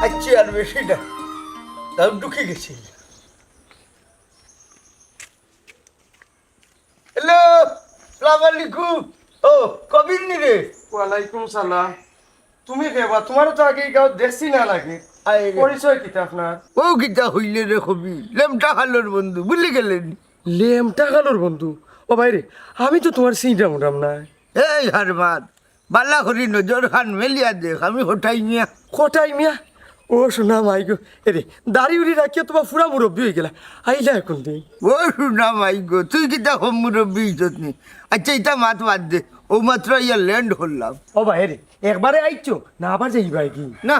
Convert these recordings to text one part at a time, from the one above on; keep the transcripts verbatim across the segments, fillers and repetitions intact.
আচ্ছা, আর বেশি না, তাও ঢুকে গেছি। হ্যালো, সালাম আলাইকুম। ও, কবির নি রে? ওয়ালাইকুম সালাম। তুমি কে বা? তুমারে তো আগে ই গাঁওত দেখছি না লাগে। আয় রে। পরিচয় কিতা আপনার? ও কিতা হইলে রে কবির, লেমটা খালর বন্ধু, ভুলি গেলে নি? লেমটা খালর বন্ধু? ও ভাই রে, আমি তো তুমারে চিনরাম উরাম নায়। এই হারমান, বালা করি নজর খান মেলিয়া দেখ, আমি কটাই মিয়া। কটাই মিয়া? ও সোনা মাই গো, এরে, দাড়ি উড়ি রাখিয়া তুমার ফুরা মুরব্বি অইগেলা, আইলা অখন তুই। ও সোনা মাই গো, তুই কিতা কম মুরব্বি অইছস নি? আচ্ছা, ইতা মাত বাদ দে, অউ মাত্র আইয়া ল্যান্ড করলাম। ও ভাই রে, একবারে আইছো না আবার যাইবায় গি? না,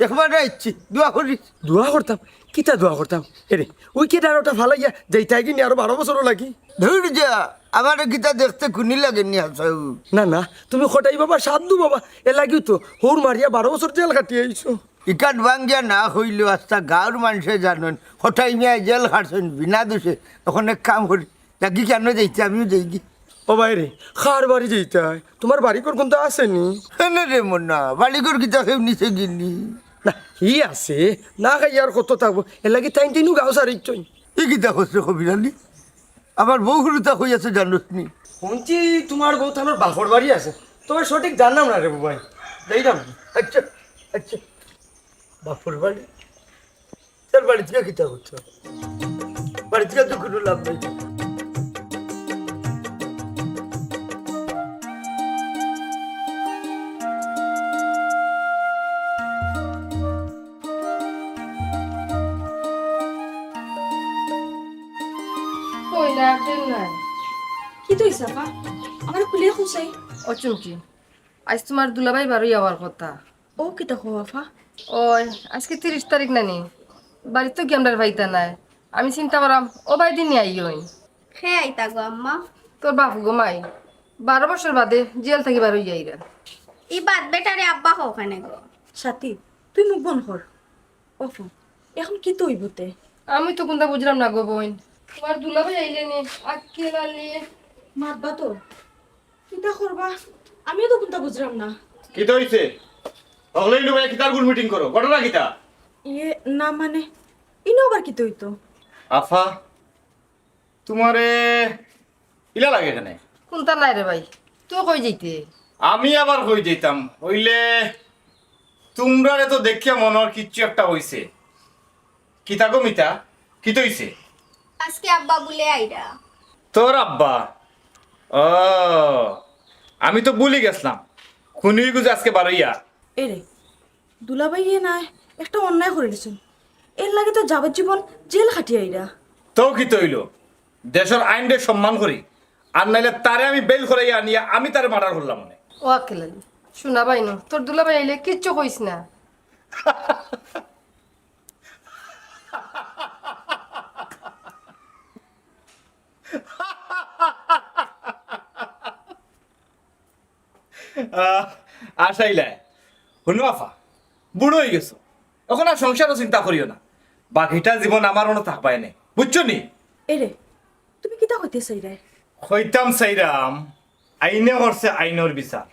একবারে আইছি, দোয়া করিস। দোয়া করতাম? কিতা দোয়া করতাম? এরে, উইকেট আর ওটা ফালাইয়া যাইতায় গি নি আরো বারো বছরও লাগি। ধুর যা, আমারে কিতা দেখতে খুনি লাগে নি হাছাউ? না, না, তুমি কটাই বাবা, সাধু বাবা, এর লাগিউ তো হউর মারিয়া বারো বছর জেল কাটিয়া আইছো। ইকান ভাঙ্গিয়া না কইলেও আস্তা গাঁওর মানষে জানইন, কটাই মিয়ায় জেল কাটছইন বিনা দোষে। অখন এক কাম করি, যাইগি কেনে যাইতে, আমিও যাইগি। ও ভাই রে, কার বাড়ি যাইতায়? তুমার বাড়িঘর কুন্তা আছে নি? কেনে রে মনা, বাড়িঘর কিতা কেউ নিছে গি নি? না, হি আছে, না খাইয়া আর কত থাকবো, এর লাগি তাইন তিনউ গাঁও ছাড়িছইন। ই কিতা কস রে কবির আলী? আমার বউ হুরুতা কই আছে জানোস নি? হুনছি তুমার বউ তান বাফর বাড়ি আছে, তবে সঠিক জানলাম না রে বুবাই, যাইরাম। আচ্ছা, আচ্ছা, বাফর বাড়ি? তার বাড়ি থাকি কিতা করছো? বাড়ি থাকি তো কুনু লাভ নাই। কই না, আপনি নাই। কিতা অইছে আফা? আমারে খুলিয়া কও চাই। ও চুমকি, আইজ তুমার দুলাভাই বারইয়া আওয়ার কথা। ও কিতা কও আফা? ওই, আইজকে তিরিশ তারিখ নানি, বাড়িত তো গিয়া আমরারে পাইতা নায়। আমি চিন্তা করলাম, অউ বায়দি নি আইয়ইন। কে আইতা গো আম্মা? তোর বাফ গো মাই, বারো বছর বাদে জেল থাকি বারইয়া আইরা। ই বাদ বেটারে আব্বা কও কেনে গো? সাথী, তুই মুখ বন্ধ কর। ওফো, অখন কিতা অইবো তে? আমি তো কুন্তা বুঝলাম না গো বইন। তুমার দুলাভাই আইলে নি, আক্কেল আলী। মাতবা তো। কিতা করবা? আমিও তো কুন্তা বুঝলাম না। কিতা অইছে? হকলে ইনু বইয়া কিতার গুল মিটিং করো? ঘটনা কিতা? ইয়ে, না মানে, ইনো আবার কিতা অইতো? আফা, তুমারে ইলা লাগে কেনে? কুন্তা নাই রে ভাই, তুই কই যাইতে? আমি আবার কই যাইতাম? অইলে তুমরারে তো দেখিয়া মনে অর কিচ্ছু একটা অইছে। কিতা গো মিতা? কিতা অইছে? আইজকে আব্বা বুলে আইরা। তোর আব্বা? ও, আমি তো ভুলি গেছলাম। খুনি অইগু যে আইজকে বারইয়া। এরে, দুলাভাইয়ে নায় একটা অন্যায় করিলিছইন, এর লাগি তো যাবজ্জীবন জেল খাটিয়া আইরা। তো কিতা অইলো? দেশর আইনরে সম্মান করি, আর নাইলে তারে আমি বেইল করাইয়া আনিয়া আমি তারে মার্ডার করলাম অনে। ও আক্কেল আলী, সোনা ভাই নু, তোর দুলাভাই আইলে কিচ্ছু কইস না। আহ, আশাইলায়, হুনো আফা, বুড়া অই গেছো, অখন আর সংসারর চিন্তা করিও না। বাকিটা জীবন আমার অনো থাকবায় নে, বুঝছো নি? এরে, তুমি কিতা কইতে চাইরায়? কইতাম চাইরাম, আইনে করছে আইনর বিচার।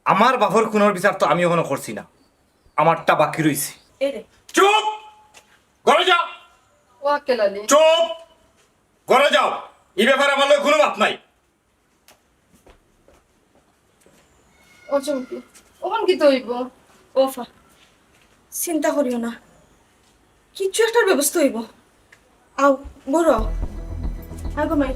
আমার বাফর খুনর বিচার তো আমি অখনো করছি না, আমারটা বাকি রইছে। এরে। চুপ! ঘরো যাও। ও আক্কেল আলী। চুপ! ঘরো যাও। ই ব্যাপারে আমার লগে কুনু মাত নাই। ও চুমকি, অখন কিতা অইবো? ওফা, চিন্তা করিও না, কিচ্ছু একটার ব্যবস্থা অইবো। আও, বড় আও। আও গো মাই।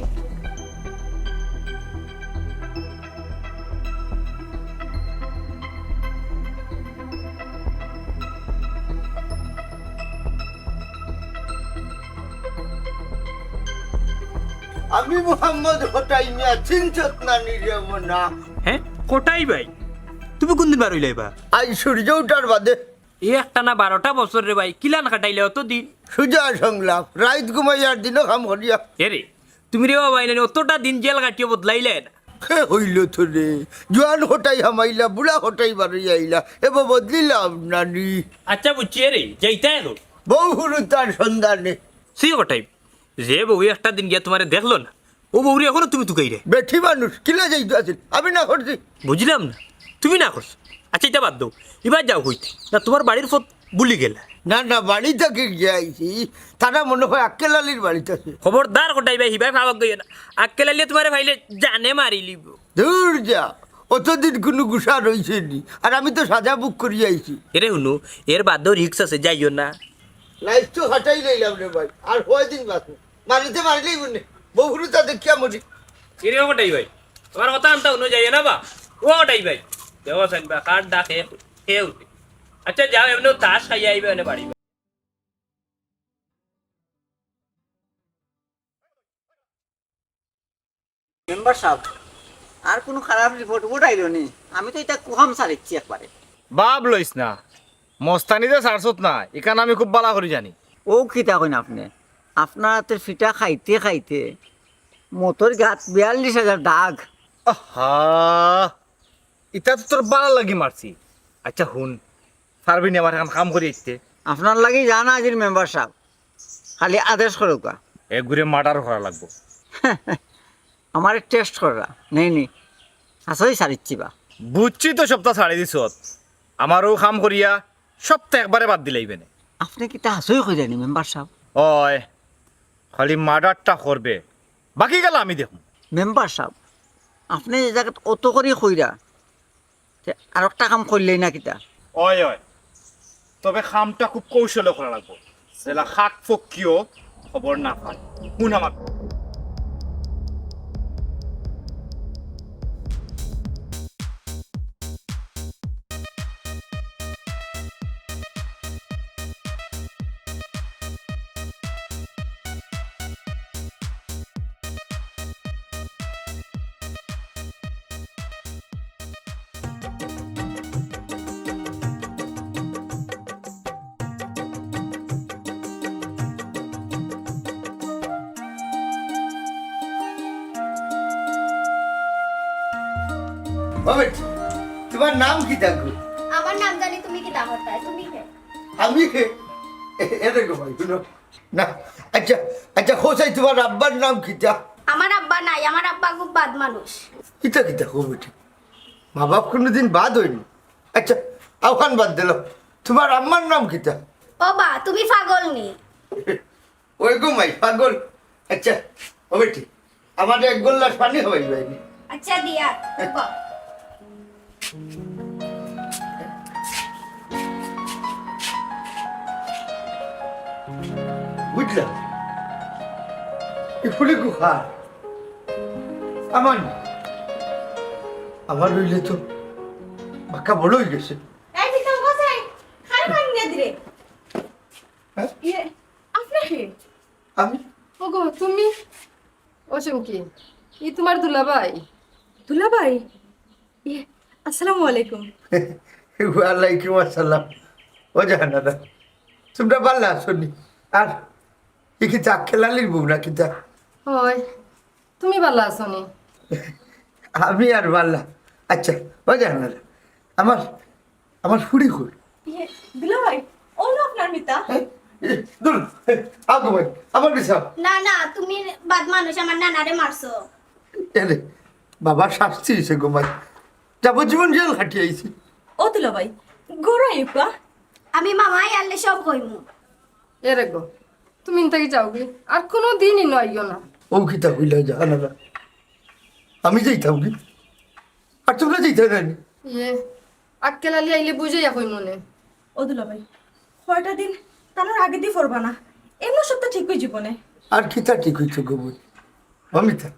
আমি মোহাম্মদ কটাই মিয়া, চিনছত না নি রে মনা? হে? কটাই ভাই? তুমি কুনদিন বারইলায় বা? আইজ সূর্য উঠার বাদে। ই একটানা বারোটা বছর রে ভাই, কিলান কাটাইলে অতদিন? সুজা সংলাপ, রাইত ঘুমাইয়ার দিনো কাম করিয়া। এরে, তুমি রে বাবা, ইনানি অতটা দিন জেল কাটিয়া বদলাইলায় না। কে কইলো তোরে? জোয়ান কটাই হামাইলা, বুড়া কটাই বারইয়া আইলা। এবার বদলিলাম নানি। আচ্ছা বুঝছি, এরে, যাইতায় অখন। বউ হুরুতার সন্ধানে। সি কটাই, যে বউ একটা দিন গিয়া তুমারে দেখলো না, অউ বউরে অখনো তুমি তুকাইরায়। বেটি মানুষ, কিলা যাইতো আছিল? আমি না করছি। বুঝলাম না, তুমি না করছো। আচ্ছা, ইটা বাদ দেও, ইবার যাও কইতে। না, তুমার বাড়ির পথ ভুলি গেলা? না, না, বাড়ি থাকি গিয়া আইছি। তারা মনে হয় আক্কেল আলীর বাড়িত আছে। খবরদার কটাই ভাই, হিবায় ফাওয়াক গইও না। আক্কেল আলীয়ে তুমারে পাইলে জানে মারিলিবো। দূর যা, অতদিন কুনু গুছা রইছে নি। আর আমি তো সাজা বুক করিয়া আইছি। এরে হুনো, এর বাদেও রিস্ক আছে, যাইও না। লাইফ তো ফাটাই লইলাম রে ভাই, আর কয়দিন বাঁচমু? মারিতে মারিলেই মনে, বউ হুরুতা দেখিয়া মরি। কিরে ও কটাই ভাই, আমার কথা আনতা হুনো, যাইও না বা। ও কটাই ভাই, দেখো সাইন বা, কার ডাক হে, হে উঠে। আচ্ছা যাও, এমনেও তাস খাইয়া আইবে, এনে বাড়ি। মেম্বার সাব, আর কুনু খারাপ রিপোর্ট উঠাইল নি? আমি তো ইতা কুহাম সারিচ্ছি একবারে। বাপ লইস না, মস্তানি যে সারছত না, ইখান আমি খুব বালা করি জানি। ও কিতা কইন আপনে? আপনার আতর ফিটা খাইতে খাইতে মতর গাত বিয়াল্লিশ হাজার দাগ। আহা, ইতা তো তোর বালা লাগি মারছি। আচ্ছা হুন, পারবি নি আমার এখান কাম করি আইতে? আপনার লাগি জানা আজির মেম্বার সাব, খালি আদেশ করউক্কা। এগুরে মার্ডার করা লাগবো। আমারে টেস্ট কররা, নেই নি, হাছাই সারিচ্ছি বা। বুঝছি তো সবটা ছাড়ি দিছত, আমারও কাম করিয়া সবটা একবারে বাদ দিলাইবে নে। আপনে কিতা হাছাই কইরা নি মেম্বার সাব? অয়, খালি মার্ডারটা করবে, বাকি গেলা আমি দেখমু। মেম্বার সাব, আপনে যে জাগাত অত করি কইরা, তে আরোকটা কাম করলেই না কিতা? অয়, অয়। তবে কামটা খুব কৌশলে করা লাগবো। যেলা কাক পক্ষীও খবর না পায়। হুন আমার। ও বেটি, তুমার নাম কিতা গো? আমার নাম জানি তুমি কিতা করতায়? তুমি কে? আমি কে? এ, এরে গো ভাই, হুনো। না, আচ্ছা, আচ্ছা, হোসাই, তুমার আব্বার নাম কিতা? আমার আব্বা নাই, আমার আব্বা খুব বাদ মানুষ। কিতা কিতা কও বেটি? মা বাপ কুনুদিন বাদ অয়নি। আচ্ছা, অখান বাদ দিলাও। তুমার আম্মার নাম কিতা? ও বা, তুমি পাগল নি? ওই গো মাই, পাগল। আচ্ছা, ও বেটি, আমারে এক গল্লাস পানি খাওয়াইবায় নি? আচ্ছা, দিয়া, বা। বুঝলাম। এই ফুলে গুহা। আমার না। আমার অইলে তো বাক্কা বড় অই গেছে। এই দিকে বসে, খালি পানি দিয়া দিলে। হ্যাঁ? ইয়ে, আপনে কে? আমি? ওগো, তুমি? ও চুমকি, ই তুমার দুলাভাই? দুলাভাই? ইয়ে, আসসালামু আলাইকুম। ওয়ালাইকুম আসসালাম। ও জাহানারা, তুমরা বালা আছো নি? আর ই কিতা আক্কেল আলীর বউ না কিতা? অয়, তুমি বালা আছো নি? আমি আর বালা। আচ্ছা, ও জাহানারা, আমার আমার ফুড়ি কই? ইয়ে, দুলাভাই, ও না আপনার মিতা। হ্যাঁ? এ, দূর, এ, আও গো মাই, আমার পিছে আও। না, না, তুমি বাদ মানুষ আমার নানারে মারছো। এরে, বাবা শাস্তি অইছে গো মাই। যাবজ্জীবন জেল খাটি আইছি। ও দুলাভাই, ঘরো আইউক্কা। আমি মামায় আইলে সব কইমু। এরে গো, তুমি ইন থাকি যাওগি, আর কুনু দিনই নু আইও না। ও কিতা কইলা জাহানারা? আমি যাইতাম কি? আর তুমরা যাইতায় না নি? ইয়ে, আক্কেল আলী আইলে বুঝাইয়া কইমু নে। ও দুলাভাই, কয়টা দিন তানর আগেদি পড়বা না, এমনে সবটা ঠিক অই যিবো নে। আর কিতা ঠিক অইতো গো বইন? অমিতা,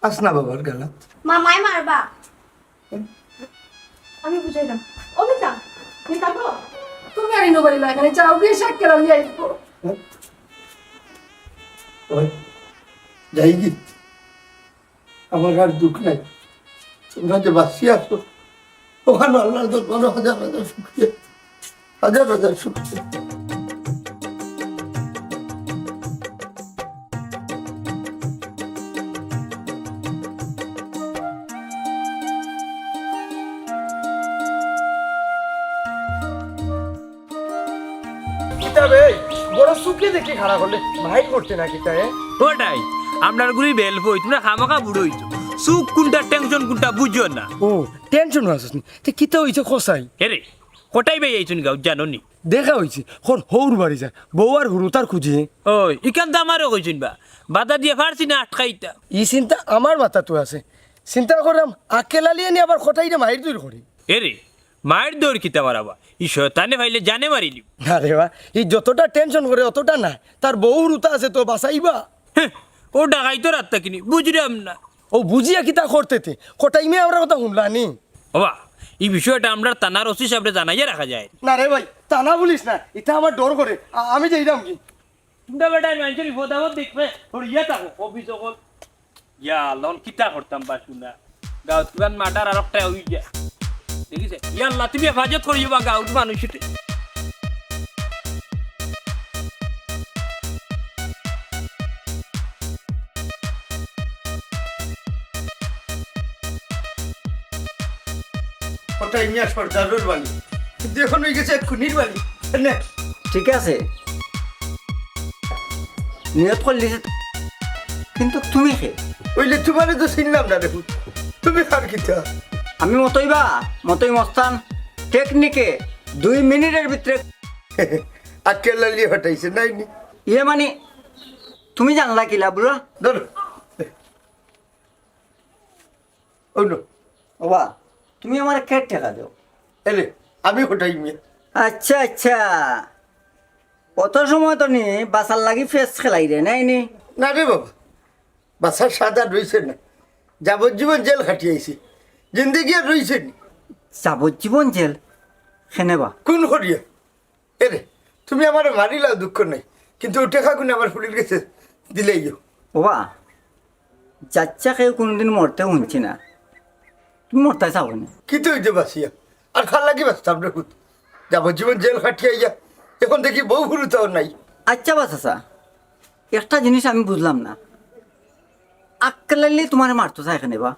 আস না বাবার গালাত। মামায় মারবা। আমি বুঝাইলাম। অমিতা, মিতা গো, তুমি আর ইনো বাড়ি না, এখানে যাওগি, আক্কেল আলী আইবো। ওই, যাইগি? আমার আর দুঃখ নাই। তুমরা যে বাঁচিয়া আছো, অখানো আল্লার দরবারো হাজার হাজার শুকরিয়া। হাজার হাজার শুকরিয়া। কিতা বে, বড় চুকে দেখি খাড়া করলে, মাইর করতে না কিতা, এ? ওটাই, আপনার গুলি বেলফই, তুমরা খামাখা বুড়ো অইছো। চুক কুনটা, টেনশন কুনটা বুঝো না। ও, টেনশন আছস নি? তে কিতা অইছে কছাই? এরে, কটাই ভাই আইছইন গাঁওত জানো নি? দেখা অইছে, হর হউর বাড়ি যার, বউ আর হুরুতার খুঁজে। ওই, ইখান তো আমারেও কইছইন বা, বাধা দিয়া পারছি না আটকাইতা। ই চিন্তা আমার মাথাত আছে। চিন্তা করলাম, আক্কেল আলী এনে আবার কটাইরে মাইর দৌড় করে। এরে, মাইর দৌড় কিতা মারাবা? ই শয়তানে পাইলে জানে মারিলিবো। না রে বা, ই যতটা টেনশন করে অতটা না। তার বউ হুরুতা আছে তো বাঁচাইবা। হ্যাঁ, ও ডাকাইতর আত্মা কিনি, বুঝরাম না। ও বুঝিয়া কিতা করতে তে? কটাই মিয়া আমরার কথা হুনলা নি? ওবা, ই বিষয়টা আমরার থানার ওসি সাবরে জানাইয়া রাখা যায়। না রে ভাই, থানা পুলিশ না, ইতা আমার ডর করে। আ-, আমি যাইরাম কি? তুমরা বেটায় মাইনষর বিপদ আপদ দেখবে, হরিয়া থাকো, অফিস অকল। ইয়া আল্লাহ, অখন কিতা করতাম বা শুনা। গাঁওত কিমান মার্ডার আর একটা অই যায়। দেখিছে? ইয়া আল্লাহ, তুমি হেফাজত করিও বা গাঁওর মানুষরে। কটাই মিয়া সর্দারর বাড়ি। কিন্তু অখন অই গেছে এক খুনির বাড়ি। নে। ঠিক আছে। নিয়ত করলি যে, কিন্তু তুমি কে? অইলে তুমারে তো চিনলাম না রে পুত। তুমি কার কিতা? আমি মতই বা, মতই মস্তান। টেকনিকে দুই মিনিটর ভিতরে আক্কেল আলী ফাটাইছে, নাই নি? ইয়ে মানে, তুমি জানলা কিলা, বুড়া? ধরো। অউ লো। ওবা, তুমি আমারে কে টেকা দেও? এরে, আমি কটাই মিয়া। আচ্ছা, আচ্ছা। অত সময় তো নি বাঁচার লাগি ফেস খেলাইরে, নাই নি? না রে বাবা, বাঁচার স্বাদ আর রইছে না। যাবজ্জীবন জেল খাটি আইছি, জিন্দেগি আর রইছে নি। যাবজ্জীবন জেল? কেনে বা? খুন করিয়া। এরে, তুমি আমারে মারিলাও দুঃখ নাই, কিন্তু অউ টেকাগুন আমার ফুড়ির গেছে দিলাইও। ওবা, যাচ্ছা কেউ কুনুদিন মরতে হুনছি না, তুমি মরতায় চাও নি? কিতা অইতে বাঁচিয়া? আর কার লাগি বাঁচতাম রে পুত? যাবজ্জীবন জেল খাটি আইয়া, অখন দেখি বউ হুরুতাও নাই। আচ্ছা বা চাচা, একটা জিনিস আমি বুঝলাম না, আক্কেল আলী তুমারে মারতো চায় কেনে বা?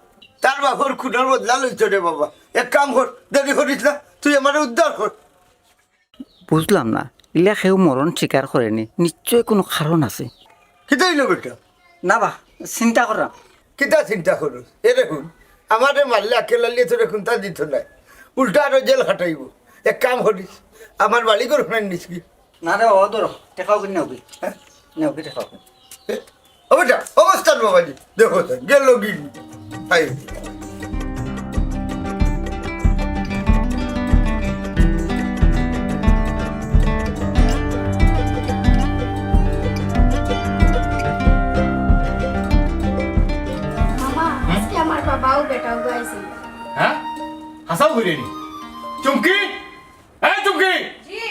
তার বাপর খুনর বদলা লইতো রে বাবা। এক কাম কর, দেরি করিস না, তুই আমারে উদ্ধার কর। বুঝলাম না, ইলা কেউ মরণ স্বীকার করে নি, নিশ্চয় কুনু কারণ আছে। কিতা অইলো বেটা? না বা, চিন্তা কররাম। কিতা চিন্তা করস? এরে হুন, আমারে মারলে আক্কেল আলীয়ে তোরে কুন্তা দিতো নায়, উল্টা আরো জেল খাটাইবো। এক কাম করিস, আমার বাড়ি ঘর হুনাই নিস কি? না রে বাবা, ধরো, টেকাও কিনে নেও কি? হ্যাঁ? নেও কি টেকাও কিনে? এ, ও বেটা, অবস্থান বাবাজি, দেখো তো, গেল কি? হাই। মামা, আজকে আমার বাবাও বেটাও আইছে। হ্যাঁ? হাছাউ কইরে নি? চুমকি? এই চুমকি! জি।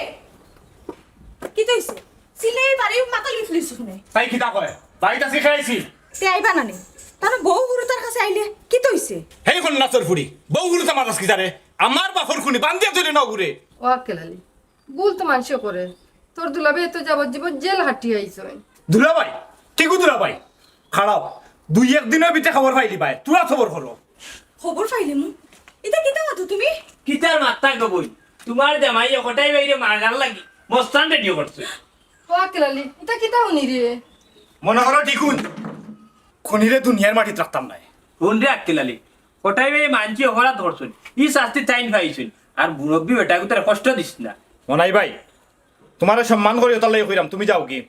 কিতা অইছে? চিল্লাই বাড়ি মাথা লিফ লিস শুনে। তাই কিতা কয়? বাড়িত আছি, খাইছি। তে আইবা না নি? তার বউ হুরুতার কাছে আইলে কিতা অইছে? হেই কন্যাচর ফুড়ি, বউ হুরুতা মাতাস কিতারে? আমার বাপর খুনি বান্ধিয়া তুলে নাও ঘুরে। ও আক্কেল আলী, ভুল তো মানষে করে। তোর দুলাভাই তো যাবজ্জীবন জেল খাটি আইছইন। দুলাভাই? কিগু দুলাভাই? খাড়াও, দুই এক দিনর ভিতরে খবর পাইলিবায়, তুরা সবর করো। খবর পাইলিমু? ইতা কিতা মাতো তুমি? কিতার মাততায় গো বইন? তুমার জামাইয়ে কটাই ভাইরে মারার লাগি মস্তান রেডি করছে। ও আক্কেল আলী, ইতা কিতা হুনি রে? মনো করো ঠিকুন, খুনিরে দুনিয়ার মাটিত রাখতাম নায়। হুন রে আক্কেল আলী, কটাই ভাইয়ে মানষি অপরাধ করছইন, ই শাস্তি তাইন পাইছইন। আর মুরব্বি বেটাগুতারে কষ্ট দিস না। মনাই ভাই, তুমারে সম্মান করি অতার লাগি কইরাম, তুমি যাওগি।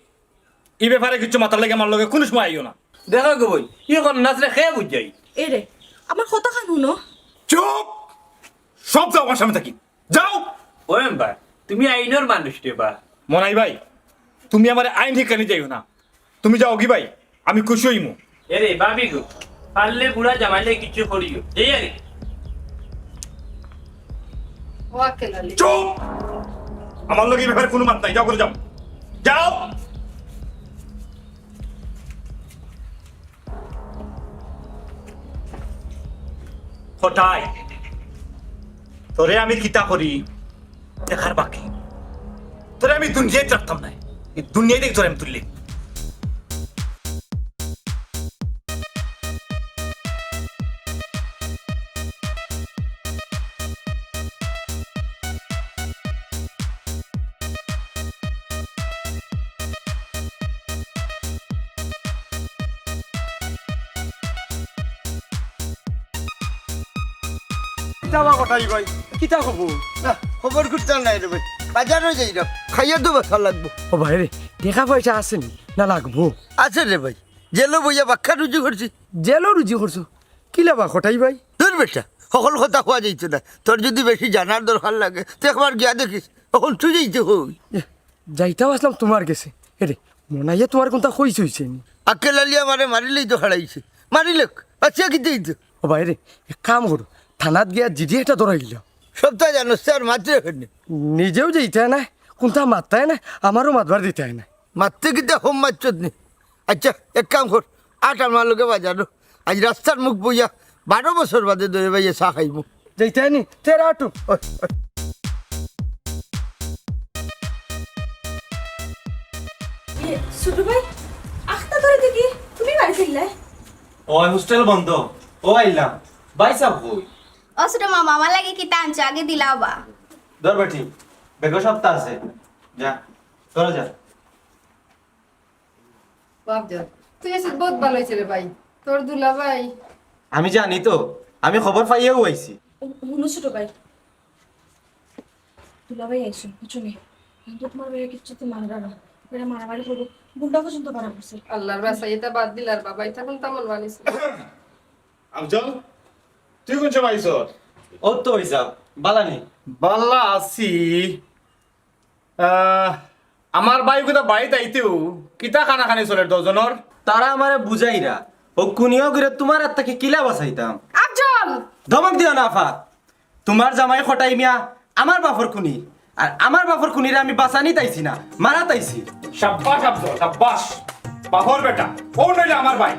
ই ব্যাপারে কিচ্ছু মাতার লাগি আমার লগে কুনু সময় আইও না। দেখো গো বইন, ই কন্যাচরে কে বুঝাই? এরে, আমার কথাখান হুনো। চুপ! সব যাও আমার সামনে থাকি। যাও! ও মেম্বার, তুমি আইনর মানুষ রে বা। মনাই ভাই, তুমি আমারে আইন শিক্ষা দিতে আইও না। তুমি যাওগি ভাই, আমি খুশি অইমু। এরে ভাবি গো, পারলে বুড়া জামাইলে কিচ্ছু করিও। এই আর কি। ও আক্কেল আলী। চুপ! আমার লগে ই ব্যাপারে কুনু মাত নাই, যাও ঘরো যাও। যাও! কটাই, তোরে আমি কিতা করি দেখার বাকি। তোরে আমি দুনিয়াত রাখতাম নায়, ই দুনিয়া থাকি তোরে আমি তুললিমু। তাবা কটাই ভাই, কিতা খবর? না, খবর করতে নাই রে ভাই, বাজারো যাই না, খাইয়া তো বাঁচা লাগবো। ও ভাই রে, টেকা পয়সা আছে নি না লাগবো? আছে রে ভাই, জেলো বইয়া বাক্কা রুজি করছি। জেলো রুজি করছো? কিলা বা কটাই ভাই? দূর বেটা, হকল কথা কওয়া যাইতো না। তোর যদি বেশি জানার দরকার লাগে, তুই একবার গিয়া দেখিস। অখন তুই যাইতে কই? এ, যাইতাম আছলাম তুমার গেছে। এরে, মনাইয়া তুমার কুনতা কইছে অইছে নি? আক্কেল আলী আমারে মারিলেই তো হারাইছে। মারিলেক, বাঁচিয়া কিতা অইতো? ও ভাই রে, এক কাম করো, থানাত গিয়া জিডি একটা ধরাইলাও। সবতা জানোস, আর মাতরে কেনে? নিজেও যাইতায় না, কুনতা মাততায় না, আমারেও মাতবার দিতায় না। মাততে কিতা কম মাতছত নি? আচ্ছা, এক কাম কর, আট আমার লগে বাজারো। আইজ রাস্তার মুখ বইয়া বারো বছর বাদে দুইও ভাইয়ে চা খাইমু। যাইতায় নি? তে আটো। ওই, ওই। ইয়ে, ছোট ভাই, আখতা ধরে দেখি, তুমি বাড়ি ফিরলে? ওই হোস্টেল বন্ধ, ও আইলাম। ভাইসাব কই? ও ছোট মামা, আমার লাগি কিতা আনছো? আগে দিলাও বা। ধর বেটি, ব্যাগো সবতা আছে। যা, ধরো যা। বাপ যা, তুই আইছস বউত ভালা অইছে রে ভাই, তোর দুলাভাই। আমি জানি তো, আমি খবর পাইয়াউ আইছি। হুনো ছোট ভাই, দুলাভাই আইছইন, বুঝছো নি? কিন্তু তুমার ভাইয়ে কিচ্ছু তো মানরা না, এরা মারামারি করবো, গুন্ডা পর্যন্ত ধরা পড়ছে। আল্লার বাসাই, ইতা বাদ দিলার বাবা, ইতা কুনতা মন মানিস না। আফজল, তুই কুন সময় আইছস? ও তো ভাইসাব, বালা নি? বালা আছি। আহ, আমার ভাই কুনতা বাড়িত আইতেউ কিতা কানাকানি চলের দুইজনর? তারা আমারে বুঝাইরা, ও কুনিও গিরে তুমার আত থাকি কিলা বাঁচাইতাম। আফজল! ধমক দিও না আফা। তুমার জামাই কটাই মিয়া আমার বাপর খুনি, আর আমার বাপর খুনিরে আমি বাঁচানিত আইছি না, মারাত আইছি। সাব্বাস আফজল, সাব্বাস। বাপর বেটা, ও নইলে আমার ভাই।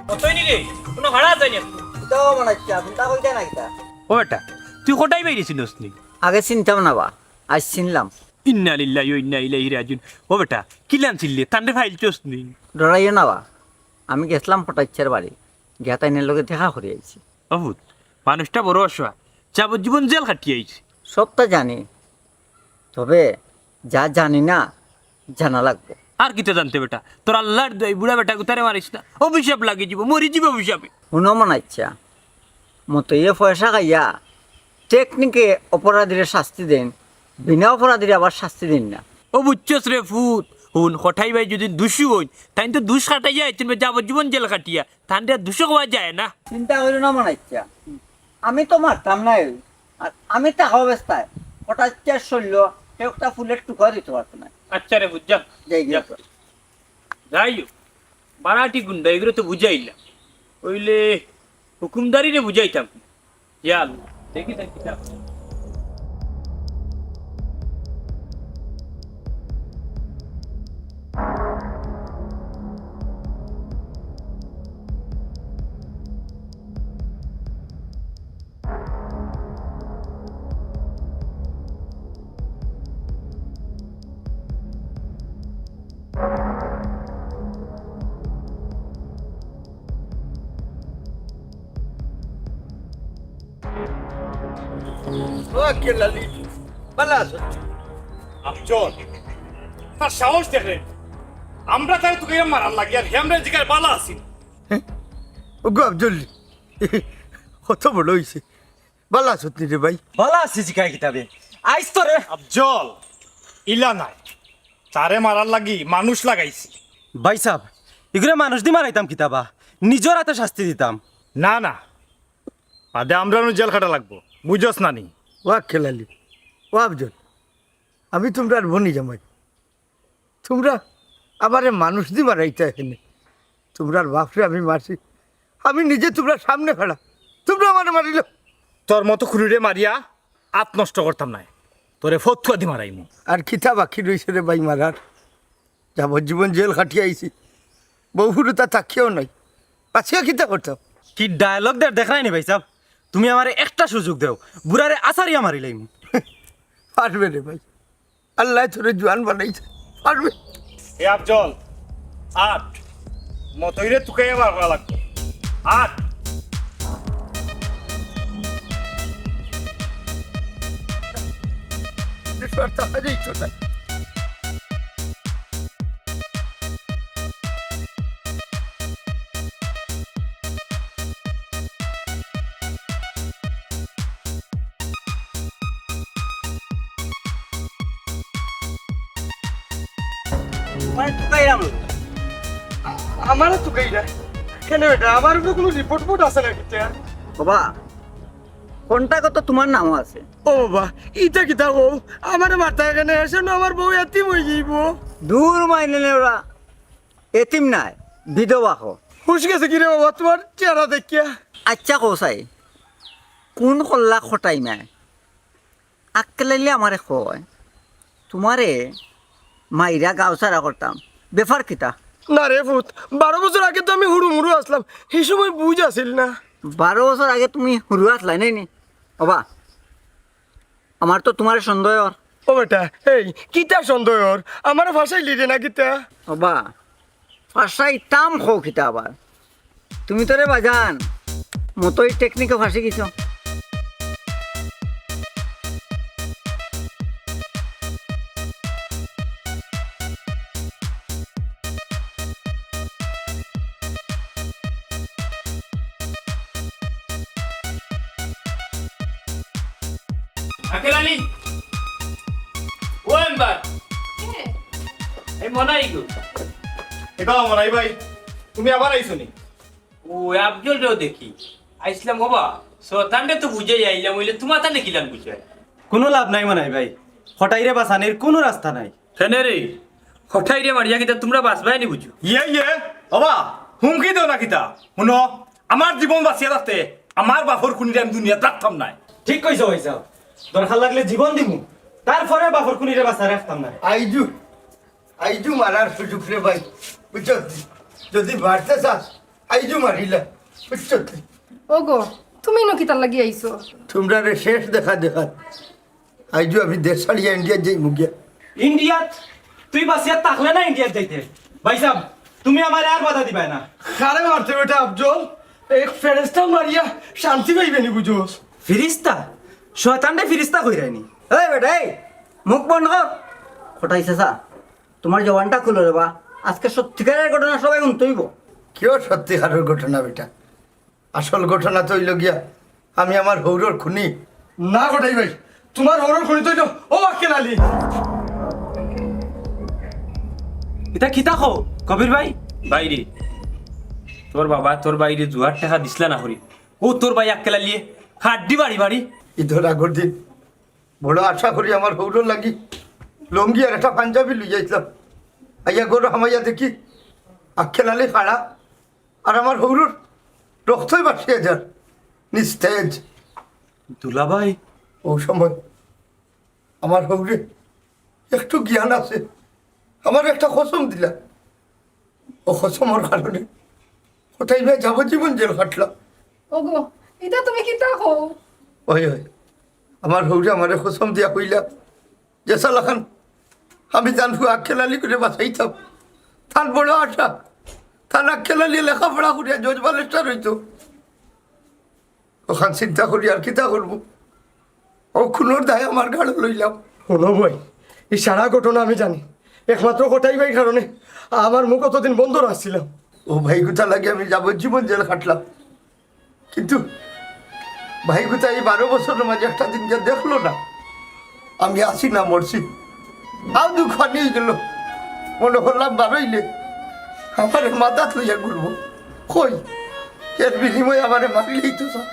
কতই নিলে? কোনো ভাড়া যায়নি একটু। তো মনে হচ্ছে, আপনি তা বলতে না কিতা? ও বেটা, তুই কটাই বাইরে চিনস নি? আগে চিনতাম না বা, আইজ চিনলাম। ইন্না লিল্লাহি ওয়া ইন্না ইলাইহি রাজিউন। ও বেটা, কিলান চিনলে? তানরে ফাইলছস নি? ডরাইও না বা, আমি গেছলাম কটাইচ্ছার বাড়ি, গিয়া তাইনর লগে দেখা করি আইছি। ও পুত, মানুষটা বড় অসহায়, যাবজ্জীবন জেল খাটিয়া আইছে। সবতা জানি, তবে যা জানি না, জানা লাগবো। আর কিতা জানতে বেটা, তোর আল্লার দোয়াই বুড়া বেটা গুতারে মারিস না, অভিশাপ লাগি যিবো, মরি যিবো অভিশাপে। হুনো মনাইচ্ছা, মতইয়ে পয়সা খাইয়া টেকনিকে অপরাধীরে শাস্তি দেইন, বিনা অপরাধীরে আবার শাস্তি দেইন না। ও বুঝছস রে পুত, হুন, কটাই ভাই যদি দুষী অইন, তাইন তো দুষ খাটাইয়া আইছইন, যাবজ্জীবন জেল খাটিয়া, তানরে দুষী কওয়া যায় না। চিন্তা করিও না মনাইচ্ছা, আমি তো মারতাম না। আর আমি থাকা অবস্থায় কটাইচ্ছার শরীলো কেউ একটা ফুলের টুকা দিতে পারতো না। আচ্ছা রে পুত, যা। যাই গিয়া। যা। যাই হোক, বারাটি গুন্ডা, এগুরে তো বুঝাইলাম, অইলে হুকুমদারিরে বুঝাইতাম। ইয়া আল্লাহ, দেখি তাই কিতা। ও আক্কেল আলী, ভালা আছো? আফজল, তার সাহস দেখরে। আমরা তারে তুকাইয়া মারার লাগি, আর হে আমরারে জিগায় ভালা আছি নি? ওগো আফজল, কত বড় অইছে। ভালা আছত নি রে ভাই? ভালা আছি জিগায় কিতাবে। আইজ তোরে আফজল, ইলা নায়। তারে মারার লাগি মানুষ লাগাইছি। ভাইসাব, ইগুরে মানুষ দি মারাইতাম কিতাবা? নিজর আতে শাস্তি দিতাম। না, না। বাদে আমরারও জেল খাটা লাগবো। বুঝছস না নি? ও আক্কেল আলী, ও আফজল, আমি তুমরার বনি জামাই। তুমরা আমারে মানুষ দি মারাইতায় কেনে? তুমরার বাপরে আমি মারছি, আমি নিজে তুমরার সামনে খাড়া, তুমরা আমারে মারিলাও। তোর মতো খুনিরে মারিয়া আত নষ্ট করতাম নায়, তোরে ফতুয়া দি মারাইমু। আর কিতা বাকি রইছে রে ভাই মারার? যাবজ্জীবন জেল খাটিয়া আইছি, বউ হুরুতা থাকিয়াও নাই, বাঁচিয়া কিতা করতাম? কি dialogue দের দেখরায় নি ভাইসাব? তুমি আমারে একটা সুযোগ দেও, বুড়ারে আছাড়িয়া মারিলাইমু। পারবে রে ভাই, আল্লায় তোরে জোয়ান বানাইছে, পারবে। এ আফজল, আট। মতইরে তুকাইয়া মারা লাগবো। আট। আর তাড়াতাড়ি চলে। তোমারে তুকাইরাম। আ-, আমারে তুকাইরা? কেনে বেটা, আমার উপরে কুনু রিপোর্ট ফোর্ট আছে না কিতা? বাবা, কন্ট্রাক্ট তো তোমার নামও আছে। ও বাবা, ইটা কিতা কও? আমারে মারতায় কেনে, এর সামনে আমার বউ এতিম অইযিবো। দূর মাইনে নে ওরা, এতিম নায়, বিধবা হ। হুশ গেছে কিরে বাবা তোমার চেহারা দেখিয়া? আচ্ছা কও চাই, কুন কল্লা খটাই মায়? আক্কেল আইলে আমারে কয়, তোমারে মাইরা গাঁও ছাড়া করতাম। ব্যাপার কিতা? না রে পুত, বারো বছর আগে তো আমি হুরু মুরু আছলাম, হি সময় বুঝ আছিল না। বারো বছর আগে তুমি হুরু আছলায় নায় নি? ওবা, আমার তো তোমারে সন্দেহ অর। ও বেটা, এই, কিতা সন্দেহ অর? আমারে ফাঁসাইলি রে না কিতা? ওবা, ফাঁসাইতাম কও কিতা আবার? তুমি তো রে বাজান, মতই টেকনিকে ফাঁসি গেছো। আক্কেল আলী, ও মেম্বার, এই মনাই গো। এটাও মনাই ভাই, তুমি আবার আইছো নি? ও আফজল রেও দেখি। আইছলাম বাবা, শয়তানরে তো বুঝাই আইলাম, অইলে তোমার তানে কিলান বুঝাই? কুনু লাভ নাই মনাই ভাই, খটাইরে বাঁচানির কুনু রাস্তা নাই। কেনে রে? খটাইরে মারিয়া কিতা তুমরা বাঁচবায় নি বুঝো? ইয়ে, ইয়ে, ওবা, হুমকি দেও না কিতা? হুনো, আমার জীবন বাঁচিয়া থাকতে আমার বাফর খুনিরে আমি দুনিয়াত রাখতাম নায়। ঠিক কইছো ভাইসাব, দরকার লাগলে জীবন দিমু, তারপরে বাফর খুনিরে বাঁচায় রাখতাম নায়। আইজু, আইজু মারার সুযোগ রে ভাই, বুঝছো? যদি মারতে চাস, আইজু মারিলা, বুঝছো? ওগো, তুমি ইনো কিতার লাগি আইছো? তুমরারে শেষ দেখা দেখাত আইজু আমি দেশ ছাড়িয়া ইন্ডিয়াত যাইমু গিয়া। ইন্ডিয়াত? তুই বাঁচিয়া থাকলে না ইন্ডিয়াত যাইতে? ভাইসাব, তুমি আমারে আর বাধা দিবায় না। কারে মারতে বেটা আফজল? এক ফেরেস্তা মারিয়া শান্তি পাইবে নি বুঝোস? ফিরিস্তা? শয়তানরে ফিরিস্তা কইরায় নি? এই বেটা, এই, মুখ বন্ধ কর। খটাই চাচা, তোমার জবানটা খুলো রে বা। আজকে সত্যিকারের ঘটনা সবাই হুনতে অইবো। কিও সত্যিকারের ঘটনা বেটা? আসল ঘটনা তো অইলো গিয়া, আমি আমার হউরর খুনি। না খটাই ভাই, তোমার হউরর খুনি তো অইলো ও আক্কেল আলী। ইতা কিতা কও, কবির ভাই? ভাইরে, তোর বাবা তোর ভাইরে জুয়ার টেকা দিছলা না করি, ও তোর ভাই আক্কেল আলীয়ে হাড্ডি বাড়ি বাড়ি। ইদর আগর দিন বড় আশা করি আমার হউরর লাগি লুঙ্গি আর একটা পাঞ্জাবি লইয়া আইছলাম। আইয়া ঘরো হামাইয়া দেখি আক্কেল আলী খাড়া, আর আমার হউরর রক্তই ভাসিয়া যার, নিস্তেজ। দুলাভাই। ও সময় আমার হউরে একটু জ্ঞান আছে, আমারে একটা কসম দিলা, ও কসমর কারণে খটাই ভাই যাবজ্জীবন জেল খাটলাম। ওগো, ইতা তুমি কিতা কও? ওই, ওই, আমার হউরে আমারে কসম দিয়া কইলা, যে সালাখান আমি তান ফুয়া আক্কেল আলীরে বাঁচাইতাম। তান বড় আশা, তান আক্কেল আলী লেখাপড়া করিয়া জজ বালেস্টার অইতো। অখান চিন্তা করি আর কিতা করমু? ও খুনর দায় আমার ঘাড়ো লইলাম। হুনো ভাই, ই সারা ঘটনা আমি জানি। একমাত্র খটাই ভাইর কারণে আমার মুখ অতদিন বন্ধ রাখছিলাম। ও ভাইগুতার লাগি আমি যাবজ্জীবন জেল খাটলাম, কিন্তু ভাইগুতা ই বারো বছরর মাঝে একটা দিন গিয়া দেখলো না আমি আছি না মরছি। আও দুঃখ নিয়ে গেল, মনে করলাম বারইলে আমারে মাথাত লইয়া ঘুরবো। কই, এর বিনিময়ে আমারে মারিলেই তো স্যার।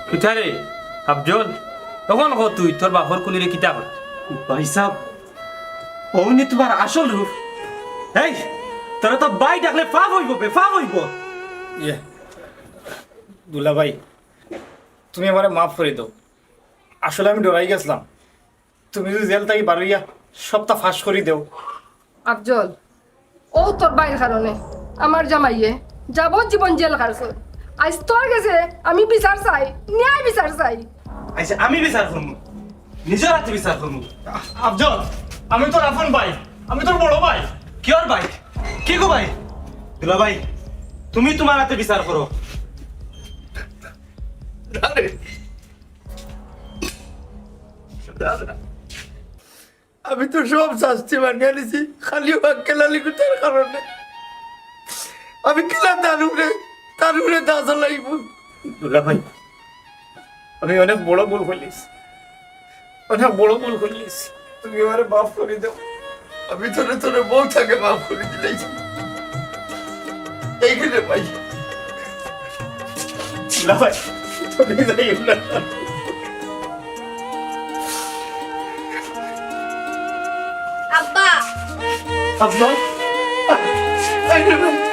কিতা রে, আফজল, অখন ক তুই তোর বাফর খুনিরে কিতা করতে? ভাইসাব, অউ নি তোমার আসল রূপ। এই, তোরে তো ভাই ডাকলে পাপ অইবো বে, পাপ অইবো। ইয়ে, দুলাভাই, তুমি আমারে মাফ করি দেও। আসলে আমি ডরাই গেছলাম। তুমি যদি জেল থাকি বারইয়া সবটা ফাঁস করি দেও। আফজল, অউ তোর ভাইর কারণে আমার জামাইয়ে যাবজ্জীবন জেল খাটছে। আইজ তোর গেছে আমি বিচার চাই, ন্যায় বিচার চাই। আচ্ছা, আমি বিচার করমু, নিজর আতে বিচার করমু। আফজল, আমি তোর আপন ভাই, আমি তোর বড় ভাই। কিয়র ভাই? কিগু ভাই? দুলাভাই, তুমি তোমার আতে বিচার করো। দাদা, দাদা। আমি তো সব শাস্তি মানিয়া নিছি, খালি ও আক্কেল আলী কুত্তার কারণে। আমি কিলা তার উপরে, তার উপরে দা চালাইমু? দুলাভাই, আমি অনেক বড় ভুল করলিছি, অনেক বড় ভুল করলিছি। তুমি আমারে মাফ করি দাও। আমি তোরে, তোরে বউ থাকে মাফ করি দিলাই। এইখানে ভাই। না ভাই, তুমি যাইও না। আব্বা। আব্বা। এই রে ভাই।